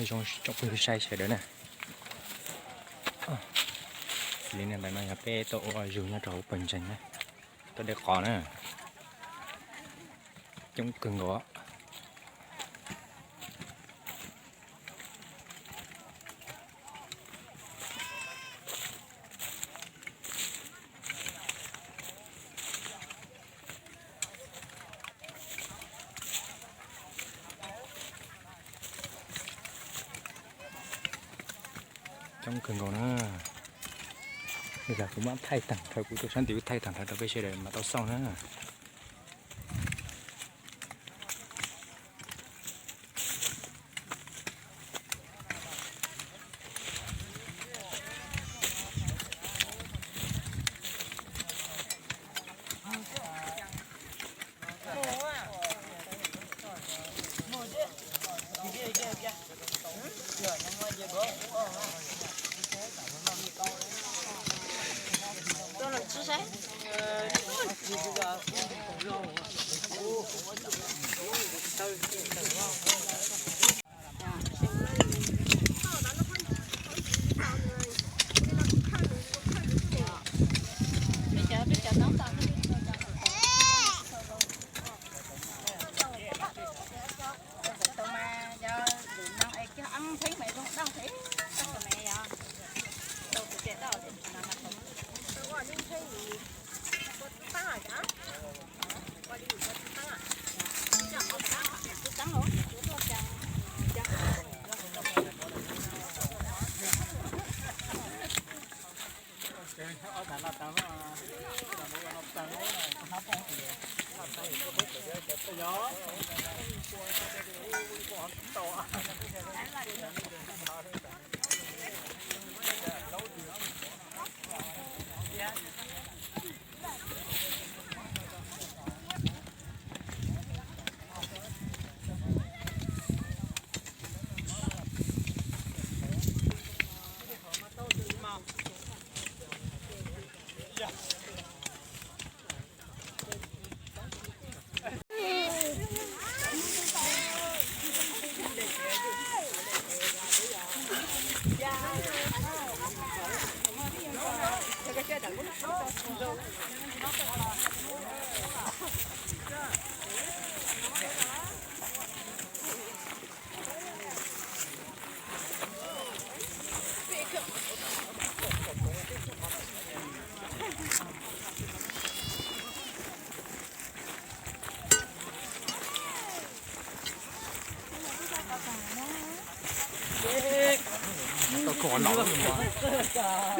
Tsoom phooj ywg saib sawv daws na, li ntawm no yog peb tuaj ua zug nyob rau hauv pawg ntseeg na, tuaj de qos na, coob kawg nkaus. Coob kawg nkaus na. Yog kuv mam thaij tag nrho, kuv tuaj sab ntim kuv thaij tag nrho rau peb sawv daws mam tau xauj na.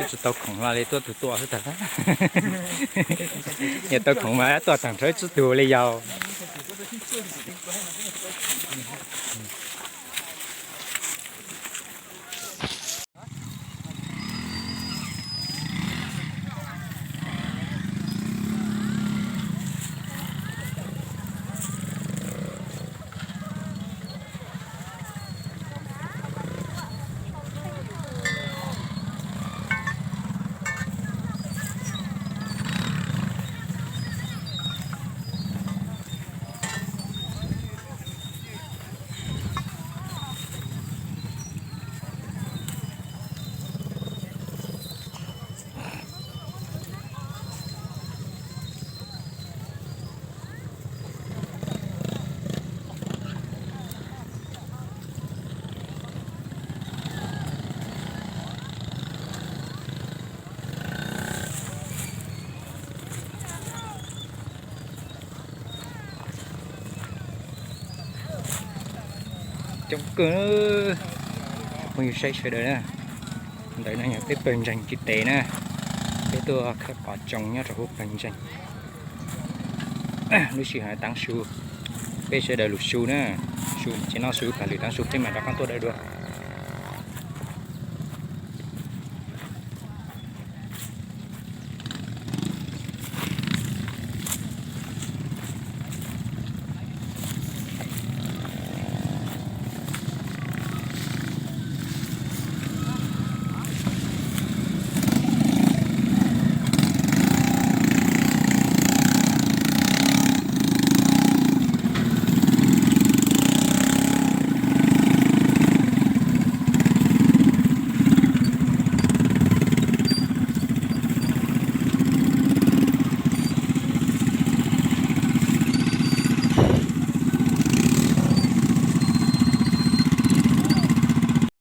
Tsis tau khoom los li tuaj tug tua xwb tag. Yog tau khoom mas tuaj tag nrho ib tsib tug li yog. Coob kawg, phooj ywg saib sawv daws na. Ntawm no yog peb pawg ntseeg Tswv Tes na, peb tuaj khawb qhov tsoo nyob rau hauv pawg ntseeg. Lub sij hawm tav su, peb sawv daws lug su na, su tsis noj su, pag lwm tav su peb mam rov qab tuaj dawb dua.